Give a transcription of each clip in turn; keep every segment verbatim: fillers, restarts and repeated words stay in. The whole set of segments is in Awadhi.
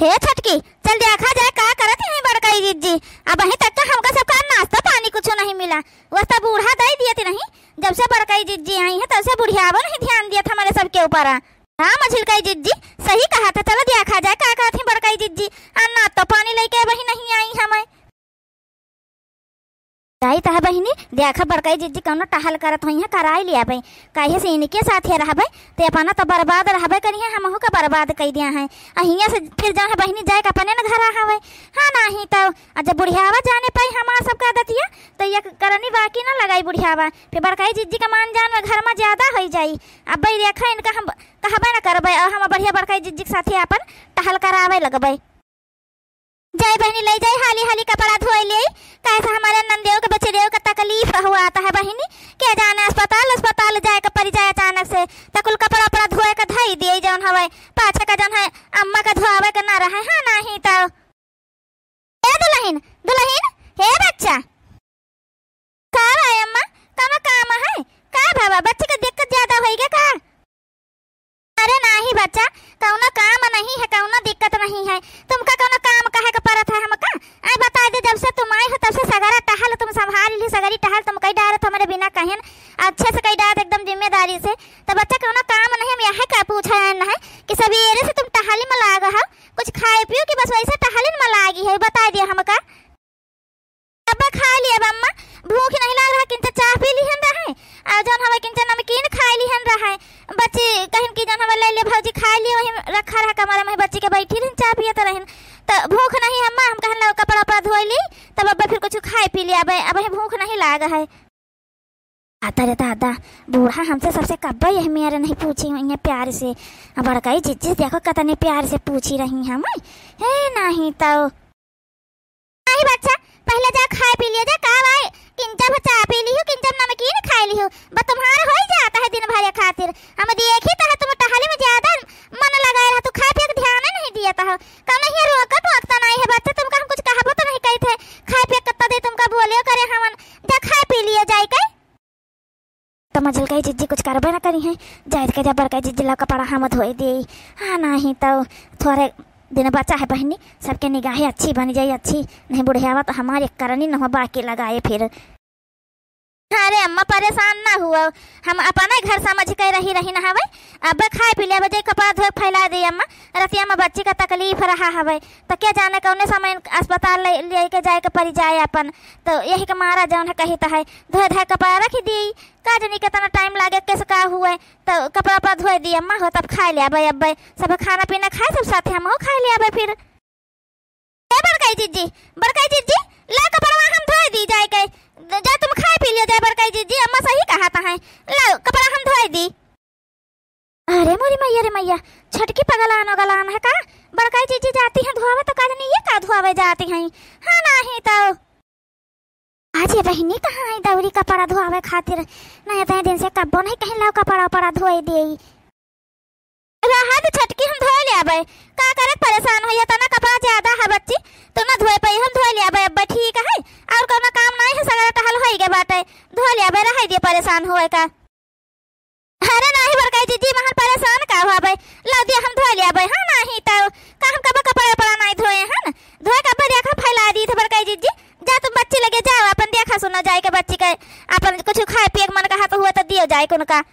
ए छोटकी, चल देखा जाए का करत हैं बड़कई जिज्जी। अबहीं तक तो हमका सबका नाश्ता पानी कुछ नहीं मिला। वस्ता बूढ़ा दई दियत नहीं, जब से बड़कई जिज्जी आई हैं तब से बुढ़ियावो नहीं ध्यान दियत हमरे सबके ऊपर। हाँ मझिलकई जिज्जी, सही कहा था। चलो देखा जाए का कहत हैं बड़कई जिज्जी। आ नाश्ता पानी लइके अबहीं नहीं आई हमें। जाई तह बहिनी, देखा बड़कई जिज्जी कौनो टहल करत होइहैं, कराई लियाबे। काहे से इनके साथे रहबे, ते अपना तो बर्बाद रहबे करिहैं, हमहू का बर्बाद कई दिया है। आ हियाँ से फिर जौन है बहिनी जाए के अपने न घरा हवे। हाँ नाही तो, आ जब बुढ़ियावा जाने पाई हमार सबका आदतिया, तो ये करनी बाकी न लगाई बुढ़ियावा। फिर बड़कई जिज्जी का मान जान में घर में ज्यादा होई जाई। अब भाई देखा इनका हम कहबे न करबे, और हम बढ़िया बड़कई जिज्जी के साथे अपन टहल करावे लगबे। जाई बहिनी, लई जाई हाली हाली कपड़ा धोए ले, काहे से हमारे नंदेव के बचेदेव के तकलीफ हुआ आता है बहिनी। के जाने अस्पताल अस्पताल जाए के परि जाए अचानक से, त कुल कपड़ा उपड़ा धोए के धई दिए जौन हवे, पाछे का जौन है अम्मा के धोआवे के ना रहे। हाँ नाही तो। ए दुलहिन, दुलहिन, हे बच्चा, का बा अम्मा, कौनो काम है? का बाबा, बच्ची के दिक्कत ज्यादा होई गे का? अरे नाही बच्चा, कौनो काम नहीं है, कौनो दिक्कत नहीं है। तुमका कौनो काम कहे के परत है हमका? आई बताई दे, जब से तुम आई हो तब से सगरा टहल तुम संभाल ली, सगरी टहल तुम कई डारत हमरे बिना कहेन, अच्छे से कई डारत एकदम जिम्मेदारी से। तो बच्चा कौनो काम नहीं, हम यह का पूछे आए न है कि सबेरे से तुम टहली में लाग हो, कुछ खाए पियो कि बस वैसे टहलिन में लागी है, बताई दिया हमका। अब खा लिया अम्मा, भूख नहीं लाग रहा, किंचा चाह पी लिहन रहे, और जौन हवे किंचा नमकीन खाई लिहन रहे। बच्ची कहिन कि जौन हवे ले ले भौजी खा लिया, वही रखा रहा कमरा में, बच्ची के बैठी रहन चाह पियत रहन। तो भूख नहीं अम्मा, हम कहन लो कपड़ा उपड़ा धोई ली, तब अब फिर कुछ खाए पी लिया, अब, अब भूख नहीं लाग है। आता रे दादा, बूढ़ा हमसे सबसे कब्बा यह मेरे नहीं पूछी हुई है प्यार से। अब बड़कई जिज्जी देखो कितने प्यार से पूछी रही हम। हे नाही तो। नाही बच्चा, पहले जा खाए पी लियो जा, का भाई, किंचा भर चाय पी लियो, किंचा नमकीन खाए लियो, बस तुम्हारा हो ही जाता है दिन भर खातिर। हम देखी तो है तुम टहली में ज्यादा मन लगाए रहा, तू खाए पिए के ध्यान नहीं दिया तो हो। कम नहीं है, रोका टोकता नहीं है बच्चा, तुमका हम कुछ कहबो तो नहीं कही थे, खाए पिए कितना दे तुमका बोले करे हमन, जा खाए पी लियो जाए के। तो मझिलकई जिज्जी कुछ करबे ना करी है, जाए के जा बड़कई जिज्जी ला कपड़ा हम धोए दे। हाँ नाही तो थोड़े दिन बचा है बहिनी, सबके निगाहें अच्छी बन जाई, अच्छी नहीं बुढ़ियावा तो हमारे करनी न हो बाकी लगाए फिर। अरे अम्मा परेशान ना हुआ, हम अपना घर समझ के रही रही ना हवे। अब खाए पी ले, अब जे कपड़ा धोए फैला दे अम्मा, रतिया में बच्ची का तकलीफ रहा हवे, तो क्या जाने कौने समय अस्पताल ले, लेके जाए के पड़ी जाए अपन, तो यही के मारा जौन है कही तो है धोए धाए कपड़ा रख दी, का जानी कितना टाइम लागे, कैसे का हुए, तो कपड़ा उपड़ा धोए दी अम्मा हो, तब खाए ले आबे। अब्बे सब खाना पीना खाए, सब साथे हम हो खाए ले आबे फिर। ए बड़काई जिज्जी, बड़काई जिज्जी, ला कपड़वा हम धोए दी जाए के, जा तुम खाए पी लियो जाए बड़काई जिज्जी, अम्मा सही कहा ता है, ला कपड़ा हम धोए दी। अरे मोरी मैया रे मैया, छोटकी पगलान उगलान है का? बड़काई जिज्जी जाती हैं धोआवे तो का जानी ये का धोआवे जाती हैं। हाँ नाही तो। आज ये बहिनी कहाँ आई दौरी कपड़ा धोआवे खातिर? ना इतने दिन से कब्बो नहीं कहीं लाओ कपड़ा उपड़ा धोए देई। रहा दे छोटकी, हम धोए ले आबे। का करत परेशान हो, इतना कपड़ा ज्यादा है बच्ची, तू ना धोए पाई, हम धोए ले आबे अब्बे, ठीक है? और कौनो काम नहीं है, सगरा टहल होई गे बाटे, धोए ले आबे, रहे दिए परेशान होए का। अरे नाही बड़काई जिज्जी, महन परेशान का हुआ बे, ला दिया हम धोए ले आबे। हाँ नाही तो का हम कब कपड़ा उपड़ा नहीं धोए हैं, धोए कब देखा फैला दी थे बड़काई जिज्जी। जा तुम बच्ची लगे जाओ, अपन देखा सुना जाए के बच्ची के, अपन कुछ खाए पिए के मन कहा तो हुआ तो दियो जाए उनका।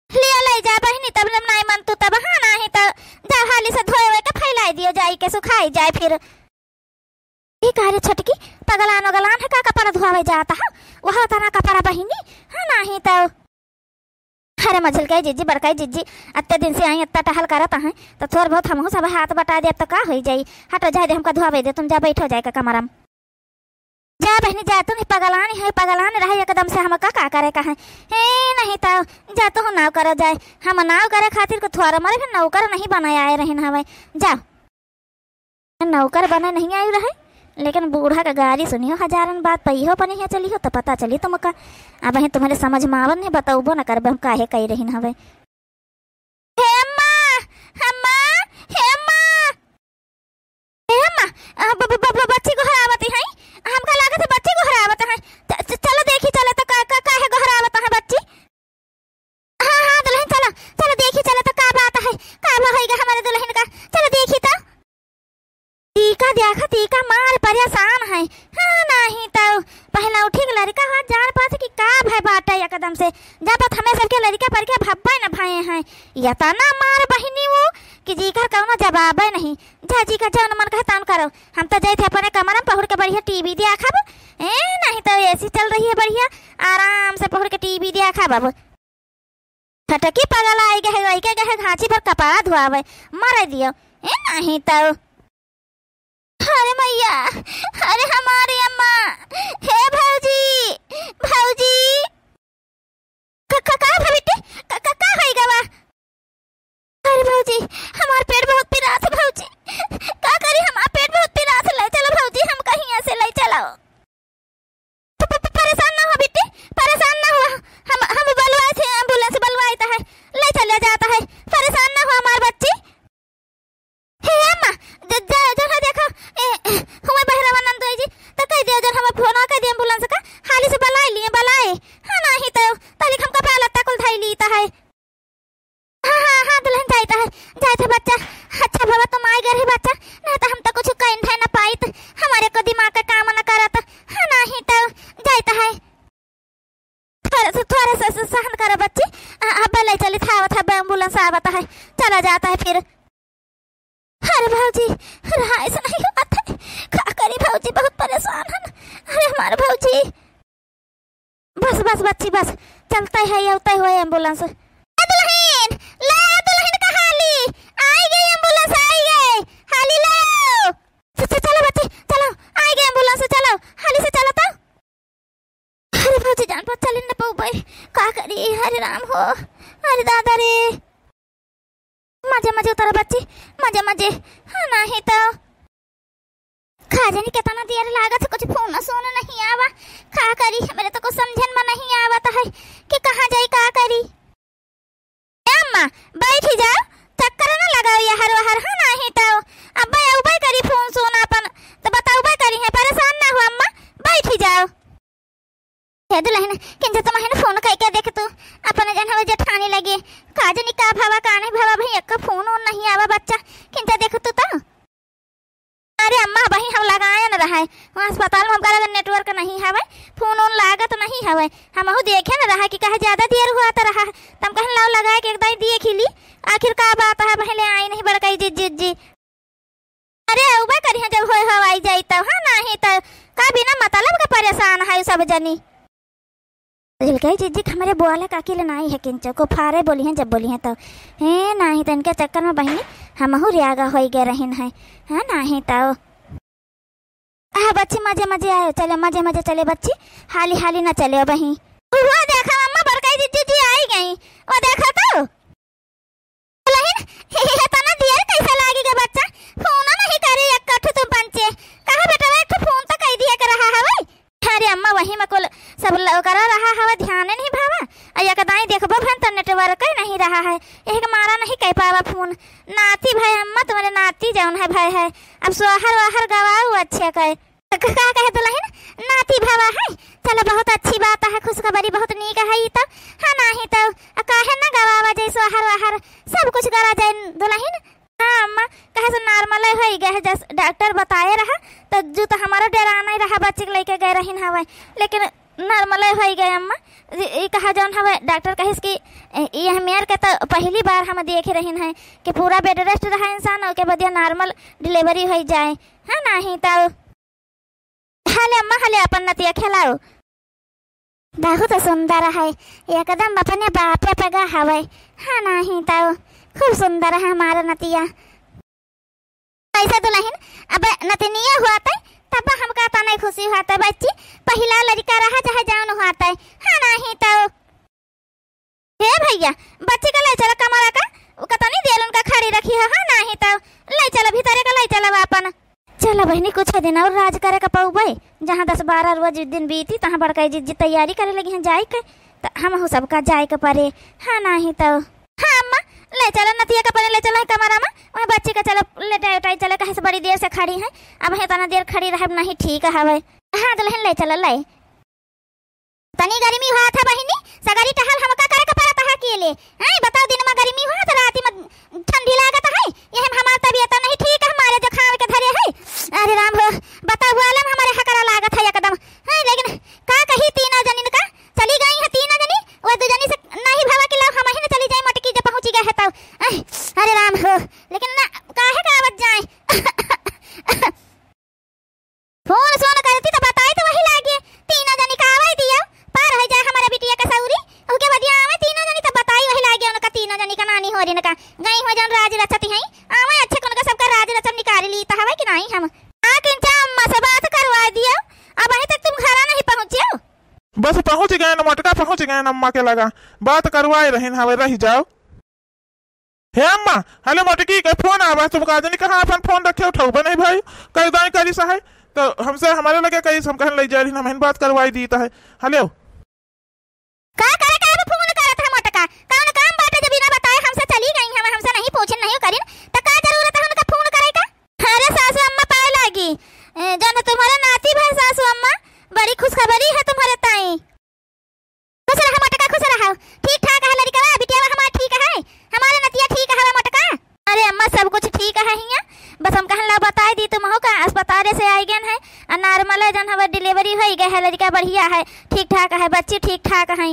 लिया ले जा बहिनी, तब जब नाई मन तू तब, हाँ नाही तो जा हाली से धोए हुए के फैलाई दियो जाई के सुखाई जाए फिर। ई का रे छोटकी, पगलान उगलान है का कपड़ा धोआवे जाता है? वह तना कपड़ा बहिनी, हाँ नाही तो। अरे मझिलकाई जिज्जी, बड़काई जिज्जी, अत्ते दिन से आई, अत्ता टहल करत हैं, तो थोड़ बहुत हमहू सब हाथ बटा दे, अब तो का होई जाई। हटो जाए दे, हमका धोआवे दे, तुम जा बैठो जाए के कमरा में। जा बहिनी जा, तुम ही पगलानी है, पगलानी रहे एकदम से, हम का, का करे का है? हे, नहीं तो जा तू नाव करो जाए, हम नाव करे खातिर को थोड़ा मरे भी नौकर नहीं बनाए आए रहन हवे। जा, नौकर बने नहीं आए रहे, लेकिन बूढ़ा का गारी सुनियो हजारन बात, पइहो पनिया चलियो तो पता चली तुमका। अब ही तुम्हारे समझ में आवत नहीं, बतौबो न करबे हम काहे कही रहन हवे। हे अम्मा, अम्मा, हे अम्मा, हे अम्मा, अ, ब-, ब-, ब-, ब-, बच्ची गोहरावत हैं, हमका लागत है बच्ची गोहरावत हैं। च-, च-, चलो देखी, चलो तो का, का, काहे गोहरावत है बच्ची? हाँ, हाँ, दुलहिन चलो, चलो देखी, चलो तो का बात है, का भा होइगा हमारे दुलहिन का, इका देखत इका मार परेशान है। हाँ, नाहीं तउ पहिला उठी के लड़िका हाथ जान पास कि का भय बाटे एकदम से। जब तक हमें सबके लड़िका पर के भब्बे न भये हैं। यतना मार बहिनी वो कि जी का कउनो जवाबे नहीं। जा जी का जउन मन कहे तउन करो। हम तो जाइत है अपने कमरा में पहुड़ के बढ़िया टीवी देखब। ए, नाहीं तउ एसी चल रही है बढ़िया, आराम से पहुड़ के टीवी देखब। अब छटकी पगल आई गए, वही के गए घांची भर कपड़ा धुआवे, मर दियो। ए, नाहीं तउ। अरे मैया, अरे हमारी अम्मा, हे भौजी, भौजी। का, का, का भा बिट्टी? का, का, का होई गवा? अरे भौजी, हमार पेट बहुत पिरात है भौजी। का करी, हमार पेट बहुत पिरात है, ले चलो भौजी, हम कहीं ऐसे ले चलो। प-, प-, प-, परेशान ना हो बिट्टी, परेशान ना हो। हम, हम बलवाए थे, एम्बुलेंस बलवाए तो है, ले चले जाता है। परेशान ना हो हमार बच्ची। हे अम्मा, ज-, ज-, जहाँ देखो, ए, ए, हुए बहरवा नंदोई जी, तो कह दियो जन हमें फोन कर दिए एम्बुलेंस का, हाली से बलाए लिए, बलाए। हाँ, नाहीं तउ, तनिक हमका पहला तकुल धई ली तो है। हाँ, हाँ, हाँ, दुलहिन जाइत है, जाइत है बच्चा। अच्छा भवा तुम आइ गए रहे बच्चा, नहीं तो हम तो कुछ कह नहीं ना पाइत, हमारे को दिमाग का काम न करत। हाँ, नाहीं तउ जाइत है। थोड़ा सा, थोड़ा सा, सा सहन करो बच्ची, आ, अब ले चली था, आवत है, एम्बुलेंस आवत है, चला जाता है फिर। अरे भौजी, रहा ऐसा नहीं होता है, का करी भौजी, बहुत परेशान है। अरे हमार भौजी, बस, बस बच्ची, बस, चलते है, ये उतरे हुए एम्बुलेंस। ए दुलहिन, ले आ दुलहिन का हाली, आई गई एम्बुलेंस, आई गई, हाली ले आओ। च-, च-, चलो बच्ची, चलो, आई गई एम्बुलेंस, चलो, हाली से चलो तो। अरे भौजी जान पर चली न पउबे, का करी, हरे राम हो, अरे दादा रे। मजे मजे उतरा बच्ची, मजे मजे। हाँ, नाहीं तउ। का जानी केतना देर लागत है, कुछ फोन सोन नहीं आवा। का करी, हमरे तो कुछ समझन में नहीं आवत है कि कहाँ जाई, का करी। ए अम्मा, बैठी जाओ, चक्कर न लगाओ यहर वहर, हाँ, नाहीं तउ। अब्बे अउबे करी फोन सोन आपन, तो बताउबे करी है, परेशान ना हो अम्मा, बैठी जाओ। हे दुलहिन, किंजा तुम हिन फोन कइके देख तू, अपने जन हवे जेठानी लगे, का जानी का भवा, का नहीं भवा, भाई एक्का फोन ओन नहीं आवा बच्चा, किंजा देख तू तो। अरे अम्मा, वही हम लगाए न रहा है, वहाँ अस्पताल में हमका लगा नेटवर्क नहीं हवे, फोन ओन लागत नहीं हवे, हमहू देखे न रहा कि कहे ज्यादा देर हुआ तो रहा, तम कहन लाओ लगाए के एक दाई देख ही ली, आखिर का बात है, पहले आई नहीं बड़काई जिज्जी। अरे, अउबे करिहैं, जब होए हो आई जाई तब, हाँ, नाहीं तब का बिना मतलब का परेशान है सब जनी। झिलकई जिज्जी के हमरे बोले का अकिल नाहीं है किंचो को फारे बोलिहैं, जब बोलिहैं तब। हे, नाहीं तो इनके चक्कर में बहिनी हमहू रियागा होई गए रहिन है, हाँ, नाहीं तब। हाँ, बच्ची, मजे मजे आयो, चले, मजे मजे चले बच्ची, हाली हाली ना चले बही। वो देखा अम्मा, बड़काई जिज्जी जी आई गई, वो देखा तो। दुलहिन, हे, हे, हे, तना दियर कैसे लागी गे बच्चा? फोन नहीं करे एक कठ तुम पंचे। कहा बेटवा, एक ठो फोन तो कह दिया के रहा हवे। अरे अम्मा, वही में कुल सब ल-, करा रहा हवे, ध्यान नहीं भावा। आ एक दाई देखबो भन तो नेटवर्क ही नहीं रहा है, यही के मारा नहीं कह पावा फोन। नाती भाई अम्मा, तुम्हारे नाती जौन है भाई है, अब सोहर वाहर गवाऊ अच्छे कहे। क-, का कहे दुलहिन? नाती भवा है? चलो, बहुत अच्छी बात है, खुशखबरी बहुत नीक है ई तो। हाँ, नाहीं तो, आ, काहे ना गवावा जाई सोहर वाहर, सब कुछ करा जाई दुलहिन। हाँ अम्मा, कहे से normal होई गए है, जस डॉक्टर बताए रहा, तो जू तो हमारा डेरा नहीं रहा, बच्ची के लेके गए रहिन हवे, लेकिन normal होई गए अम्मा। ई, ई कहा जौन हवे, डॉक्टर कहिस कि ए, ई हमें के तो पहली बार हम देखे रहिन है कि पूरा bed rest रहा इंसान, ओके बाद normal delivery होई जाए। हाँ, नाहीं तो। हले अम्मा, हले अपन नतिया खेलाओ। बहुत सुंदर है, एकदम अपने बापे पगा हवे। हाँ, नाहीं तो खूब सुंदर है हमारा नतिया। कैसे दुलहिन, अब नतनिया हुआ तै, तब हमका तनै खुशी हुआ तै बच्ची, पहिला लड़िका रहा चाहे जौन हुआ तै। हाँ, नाहीं तो। हे भैया, बच्ची का लै चला कमरा का, उ कतनी देर उनका खड़ी रखी है, हाँ, नाहीं तो लै चला भीतरे का लै चला आपन। चला बहिनी, कुछ दिन और राज करे का पउबे, जहाँ दस बारह रोज दिन बीती, तहाँ बड़काई जिज्जी तैयारी करे लगिहैं जाए के, त हमहू सबका जाए के परे, हाँ, नाहीं तो। हाँ अम्मा, लै चला नतिया का परे, लै चला कमरा में, वहीं बच्ची का चला लेटाई उटाई चला, कहे से बड़ी देर से खड़ी है, अब है तना देर खड़ी रहब नहीं ठीक हवे। हाँ दुलहिन, लै चला, लै। तनी गर्मी हुआ था बहिनी, सगरी टहल हमका करे के पड़त है अकेले। हैं, बताओ, दिन में गर्मी हुआ था, राती में ठंडी लागत है। यही में हमार तबीयत नहीं ठीक है, हमारे जुकाम के धरे है। अम्मा के लगा बात करवाए रहिन हवे, रहि जाओ। हे अम्मा, हेलो मोटकी, के फोन आवा, तुम का जानी कहाँ अपन फोन रखे उठउबे नहीं भाई, कई दाई करिस है, तो हमसे हमरे लगे कहिस, हम कहन लइ जाए रहिन, हमहिन बात करवाई दीत है। हेलो। का करे का अब फोन करत है मोटका? कौन काम बाटे जो बिना बताए हमसे चली गई, हम हमसे नहीं पूछिन नहीं करिन, तो का जरूरत है उनका फोन करे का? अरे सासू अम्मा पाए लागी, ए, जौन तुम्हारे नाती भाई सासू अम्मा, बड़ी खुशखबरी है तुम्हारे ताई। खुश रहा मोटका, खुश रहा। ठीक ठाक है लड़कवा, बिटियावा हमार ठीक है, हमारे नतिया ठीक है मोटका। अरे अम्मा, सब कुछ ठीक है हियाँ, बस हम कहन ला बताए दी तुमहू का, अस्पताल से आई गए हैं, आ normal है, जौन हमार delivery होई गए है, लड़का बढ़िया है, ठीक ठाक है, बच्ची ठीक ठाक है।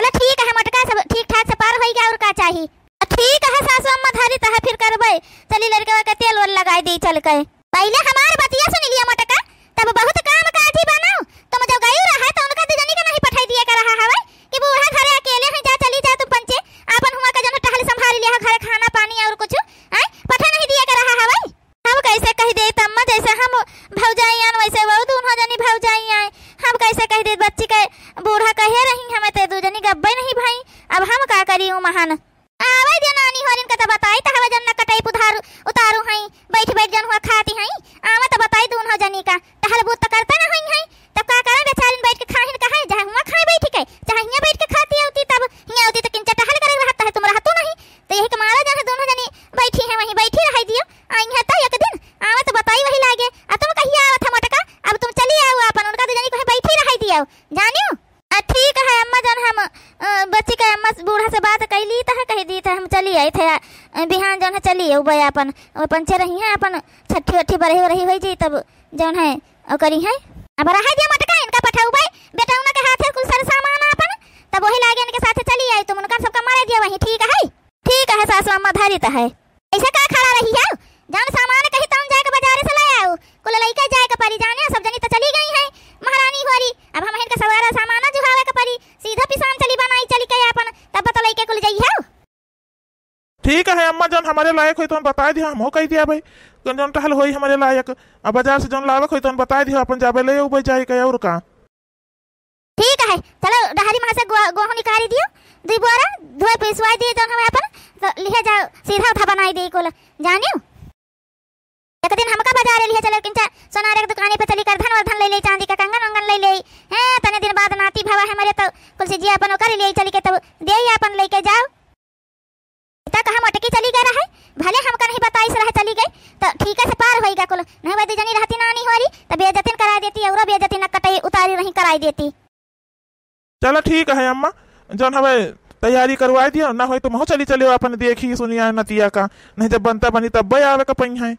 बोला ठीक है मोटका, सब ठीक ठाक से पार होई गया, और का चाही? ठीक है सासू अम्मा, धरी तह फिर करबे, चली लड़कवा के तेल वेल लगाई दी चल के। पहिले हमार बतिया सुनि लिया मोटका, तब बहुत काम काजी बनाओ। तुम जब गई रहा तो उनका दुजनी के नहीं पठाई दिए के रहा हवे कि बूढ़ा घरे अकेले हैं, जा चली जा तुम पंचे, आपन हुआ का जन टहल संभाल लिया हो घरे खाना पानी और कुछ, आय पठा नहीं दिए के रहा हवे। हम कैसे कहि देइत अम्मा, जैसे हम भौजाई आन वैसे वो दोनों जनी भौजाई आए। हम कैसे कहि देइत बच्ची के, बूढ़ा कहे रही हमें ते दुजनी गब्बे नहीं भाई, अब हम का करी उ महान। आवे दे नानी होरिन का त बताई त हवे जन न कटई पुधार उतारू हई, बैठ बैठ जन हुआ खाती हई, आवे त बताई दून हो जनी का, टहल बूत त करते न होई हई, तब का करे बेचारिन बैठ के खाहिन कहे, चाहे हुआ खाए बैठ के, चाहे हियाँ बैठ के खाती होती, तब हियाँ होती त किंचा टहल करे रहत है, तुम रहतू नहीं, त यही के मारा जन है दून हो जनी बैठी है वहीं बैठी रहाई दियो, आई है त एक दिन आवे त बताई वही लागे, आ तुम कहिया आवत है मोटका, अब तुम चली आओ आपन, उनका दू जनी कहीं बैठी रहाई दियो, जानियो। आ, ठीक है अम्मा, जौन हम, अ, बच्ची के अम्मा से, बूढ़ा से बात कैली त है, कहि दी त हम चली आई थे, अ, बिहान जौन है चली अउबे आपन, वो पंचे रही हैं आपन, छठी वठी बरही वरही होई जी, तब जौन है, ओ करी है। अब रहे दे मोटका, इनका पठउबे, बेटौना के हाथे कुल सर सामान आपन, तब वही लागे इनके साथे चली आई, तुम उनका सबका मारे दिया वहीं, ठीक है? ठीक है सासू अम्मा, धरी त है। ऐसे का खड़ा रही है? जौन सामान कही तौन जाए के बाजारे से ले आओ। कुल लइके जाए के परी जाने, सब जनी त चली गई हैं महारानी होरी। अब हमहिन के सवारा सामान जुहावे के परी। सीधा पिसान चली बनाई चली के आपन, तब त लइके कुल जइहौ। ठीक है अम्मा, जौन हमरे लायक होई तौन बताए दिहा, हमहू कहि दिया भाई। जौन टहल होई हमरे लायक, अब बाजार से जौन लावे के होई तौन बताए दिहा, आपन जाबे ले अउबे जाए के और का। ठीक है, चलो डहरी महाँ से गो-, गोहूँ निकाली दियो, दुई बोरा धोए पिसवाई दिए जौन हमें आपन, तो लिहे जाओ, सीधा उठा बनाई दे कुल, जानियो। एक दिन हमका बाजारे लिहे चलो, किंचा सोनारे के दुकाने पे चली कर धन वर्धन ले ले, चांदी का कंगन वंगन ले ले। हैं, तने दिन बाद नाती भवा है मरे तो कुल से जिया अपन ओकर ले चली के तब दे आपन लेके जाओ। त कहा मोटकी चली गए रहे, भले हमका नहीं बताइस रहे चली गई, त ठीक से पार होई गा कुल, नहीं वह दू जनी रहती नानी होरी, त बेइज्जती न कराई देती, औरो बेइज्जती न कटई उतारी रही कराई देती। चला ठीक है अम्मा, जौन हवे तैयारी करवाई दियो, ना होई तुमहू चली चलियो अपन देखी सुनिया नतिया का, नहीं जब बनता बनी तब आवे का पइहैं।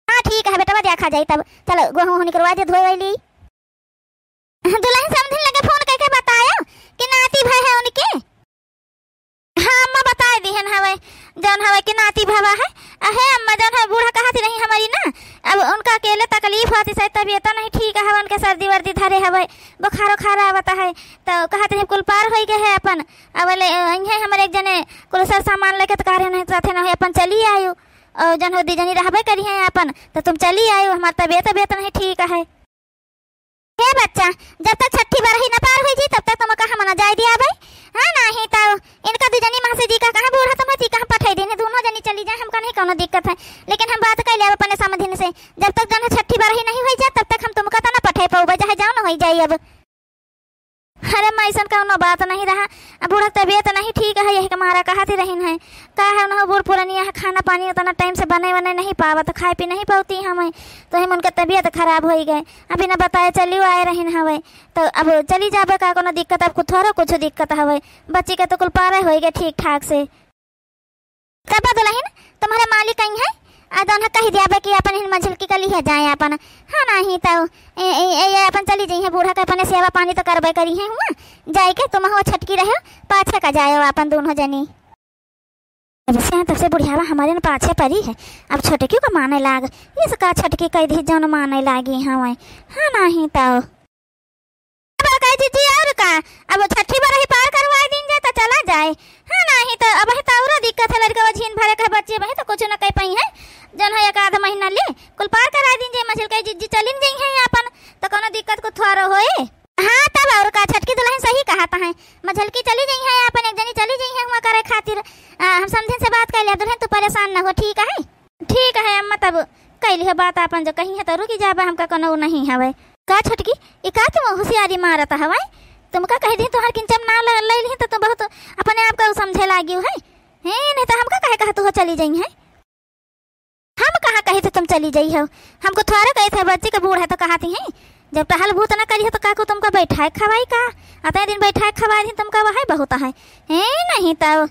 हाँ ठीक है बेटवा, देखा जाई तब। चलो गोहूँ निकरवा दे, धोए वाली। दुलहिन समधिन लगे फोन कइके बतायो कि नाती भए है उनके। हाँ अम्मा, बताए दिहन हवे, जौन हवे कि नाती भवा है। अहे अम्मा, जौन है बूढ़ा कहत रही हमरी ना, अब उनका अकेले तकलीफ होती से, तबीयत नहीं ठीक है, उनके सर्दी वर्दी धरे हवे, बुखार उखार आवत है, तो कहत रही कुल पार होई गए है अपन। अब ले अइहैं हमरे एक जने कुल सर सामान लेके, तो कह रहे नहीं तो साथे ना होई, अपन चली आयो। और जौन हो दू जनी रहबे करी हैं अपन, तो तुम चली आयो, हमार तबीयत, तबीयत नहीं ठीक है। हे बच्चा, जब तक छठी बरही न पार होई जी, तब तक तुमका हम न जाए दिया भाई। हाँ, नाही तो इनका दू जनी मासी जी का कहाँ बूढ़ा तुम जी कहाँ पठाई देने, दोनों जनी चली जाए, हमका नहीं कौनो दिक्कत है। लेकिन हम बात कर ले अपने समधिन से, जब तक जौन छठी बरही नहीं होई जाए, तब तक हम तुमका तो न पठाई पाऊबे, चाहे जौन होई जाए अब। अरे माँ, अइसन कौनो बात नहीं रहा। अब बूढ़ा तबीयत नहीं ठीक है, यही के मारा कहत ही रहिन है। का है, उन्हों बूढ़ पुरनिया है, खाना पानी उतना टाइम से बने वने नहीं पावत, खाए पी नहीं पावती हम, तो हम उनके तबीयत खराब होई गए। अभी न बताए चलियो आए रहिन हवे, तो अब चली जाबे का कौनो दिक्कत, अब कुछ थोड़ो कुछ दिक्कत हवे। बच्ची के तो कुल पारे होई गए ठीक ठाक से। तब दुलहिन, तुम्हारे मालिक आई हैं, आ जौन है कहि दिया बे कि अपन हिन मझिलकी का लिहे जाए अपन। हाँ, नाही तो ए, ए, ए, ये अपन चली जाई हैं, बूढ़ा के अपने सेवा पानी तो करबे करी हैं हुआ। जाए के तुम हो छटकी रहे, पाछे का जाए अपन दोनों जनी। जब से हैं तब से बुढ़ियावा हमारे न पाछे परी है, अब छोटकी का माने लाग, इसका छटकी कह दी जौन माने लागी हवे। हाँ, नाही तो। अब कहे जीजी और का, अब छठी बरही पार करवाए दिन जाए तो चला जाए। हाँ, नाही तो अब ही तो औरो दिक्कत है, लड़का वो झीन भरे के बच्चे वही तो कुछ न कह पाई है। जौन है एक आध महीना ले कुल पार कराए दिन जाए, मझिल कहे जीजी चलिन जाई हैं अपन, तो कौनो दिक्कत को थोड़ो होए। हाँ, तब और का, छोटकी दुलहिन सही कहत है। मझलकी चली जइहैं, अपन एक जनी चली जइहैं हुआँ करे खातिर। आ, हम समधिन से बात कइ लेब दुलहिन, तू परेशान न हो, ठीक है? ठीक है अम्मा, तब कइ लिहे बात आपन, जो कहिहैं तो रुकि जाबे, हमका कउनो नहीं हवे। का छोटकी, ई का तुम हुसियारी मारत हवै? तुमका कहि दिहिन तोहार किंचन नाव ल-, लइ लिहिन तो तुम बहुत अपने आप का समझे लागिउ है। हैं, नहीं तो हमका काहे कहत हो चली जइहैं? हम कहाँ कहित है तुम चली जइहौ? हमको थोड़े कहित है, बच्ची के बूढ़ है तो कहत ही हैं। जब टहल बूत न करिहौ तो का को तुमका बैठाए खवाई का? अतने दिन बैठाए खवाई दिहिन तुमका वहै बहुत है। हैं, नहीं तो